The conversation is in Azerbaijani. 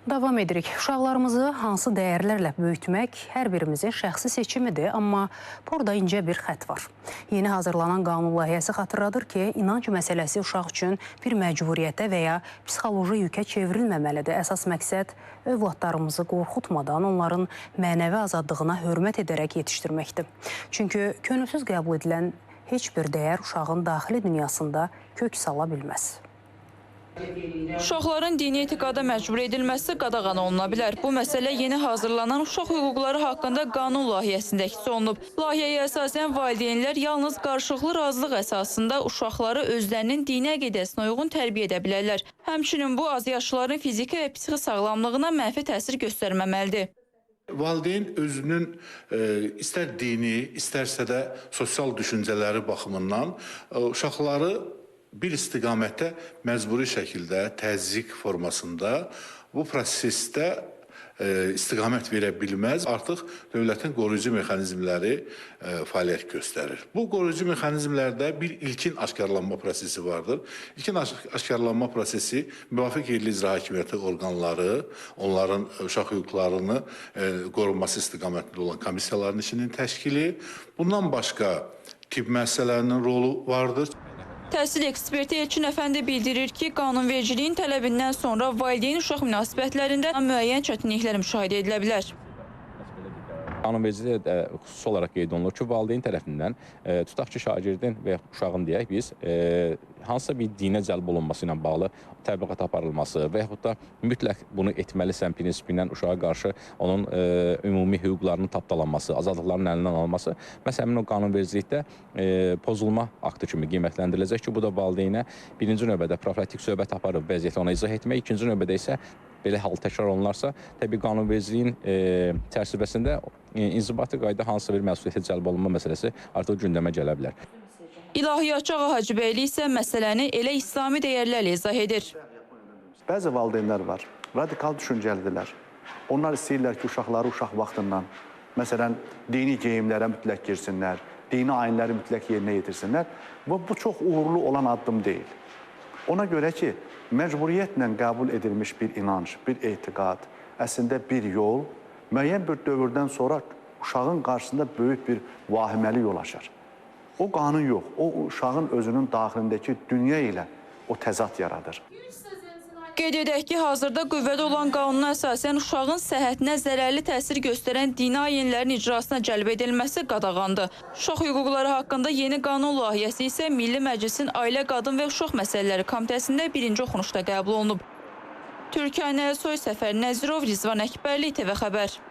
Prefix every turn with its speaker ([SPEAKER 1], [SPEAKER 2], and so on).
[SPEAKER 1] Davam edirik. Uşaqlarımızı hansı dəyərlərlə böyütmək hər birimizin şəxsi seçimidir, amma burada incə bir xətt var. Yeni hazırlanan qanun layihəsi xatırladır ki, inanc məsələsi uşaq üçün bir məcburiyyətə və ya psixoloji yükə çevrilməməlidir. Əsas məqsəd övladlarımızı qorxutmadan onların mənəvi azadlığına hörmət edərək yetişdirməkdir. Çünki könülsüz qəbul edilən heç bir dəyər uşağın daxili dünyasında kök sala bilməz.
[SPEAKER 2] Uşaqların dini etiqada məcbur edilməsi qadağan oluna bilər. Bu məsələ yeni hazırlanan uşaq hüquqları haqqında qanun layihəsində əks olunub. Layihəyə əsasən valideynlər yalnız qarşılıqlı razılıq əsasında uşaqları özlərinin dini əqidəsinə uyğun tərbiyə edə bilərlər. Həmçinin bu, azyaşlıların fiziki və psixi sağlamlığına mənfi təsir göstərməməlidir.
[SPEAKER 3] Valideyn özünün istər dini, istərsə də sosial düşüncələri baxımından uşaqları bir istiqamətə məcburi şəkildə, təzyiq formasında bu prosesdə istiqamət verə bilməz. Artıq dövlətin qoruyucu mexanizmləri fəaliyyət göstərir. Bu qoruyucu mexanizmlərdə bir ilkin aşkarlanma prosesi vardır. İlkin aşkarlanma prosesi müvafiq yerli icra hakimiyyəti orqanları, onların uşaq hüquqlarını qorunması istiqamətində olan komissiyaların işinin təşkili. Bundan başqa tibb müəssisələrinin rolu vardır.
[SPEAKER 2] Təhsil eksperti Elçin Əfəndi bildirir ki, qanunvericiliyin tələbindən sonra valideyn-uşaq münasibətlərində müəyyən çətinliklər müşahidə edilə bilər.
[SPEAKER 4] Qanunvericilikdə də xüsusi olaraq qeyd olunur ki, valideyn tərəfindən tutaq ki, şagirdin və yaxud uşağın deyək biz hansısa bir dinə cəlb olunması ilə bağlı təbliğat aparılması və yaxud da mütləq bunu etməlisən prinsipi ilə uşağa qarşı onun ümumi hüquqlarının tapdalanması, azadlıqlarının əlindən alınması, məsələn, həmin o qanunvericilikdə pozulma aktı kimi qiymətləndiriləcək ki, bu da valideynə birinci növbədə profilaktik söhbət aparıb vəziyyəti ona izah etmək, ikinci növbədə isə belə hal təkrar olunarsa, təbii qanunvericiliyin çərçivəsində inzibati qayda hansısa bir məsuliyyətə cəlb olunma məsələsi artıq gündəmə gələ bilər.
[SPEAKER 2] İlahiyyatçı Ağa Hacıbəyli isə məsələni elə İslami dəyərlərlə izah edir.
[SPEAKER 5] Bəzi valideynlər var, radikal düşüncəlidirlər. Onlar istəyirlər ki, uşaqları uşaq vaxtından, məsələn, dini geyimlərə mütləq girsinlər, dini ayinləri mütləq yerinə yetirsinlər. Və bu çox uğurlu olan addım deyil. Ona görə ki, məcburiyyətlə qəbul edilmiş bir inanc, bir etiqad, əslində bir yol, müəyyən bir dövrdən sonra uşağın qarşısında böyük bir vahiməli yol açar. O qanun yox, o uşağın özünün daxilindəki dünya ilə o təzad yaradır.
[SPEAKER 2] Qeyd edək ki, hazırda qüvvədə olan qanuna əsasən uşağın səhhətinə zərərli təsir göstərən dini ayinlərin icrasına cəlb edilməsi qadağandır. Uşaq hüquqları haqqında yeni qanun layihəsi isə Milli Məclisin Ailə, Qadın və Uşaq Məsələləri Komitəsində birinci oxunuşda qəbul olunub. Türkanə Soy, Səfər Nəzirov, Rizvan Əkbərli, TV Xəbər.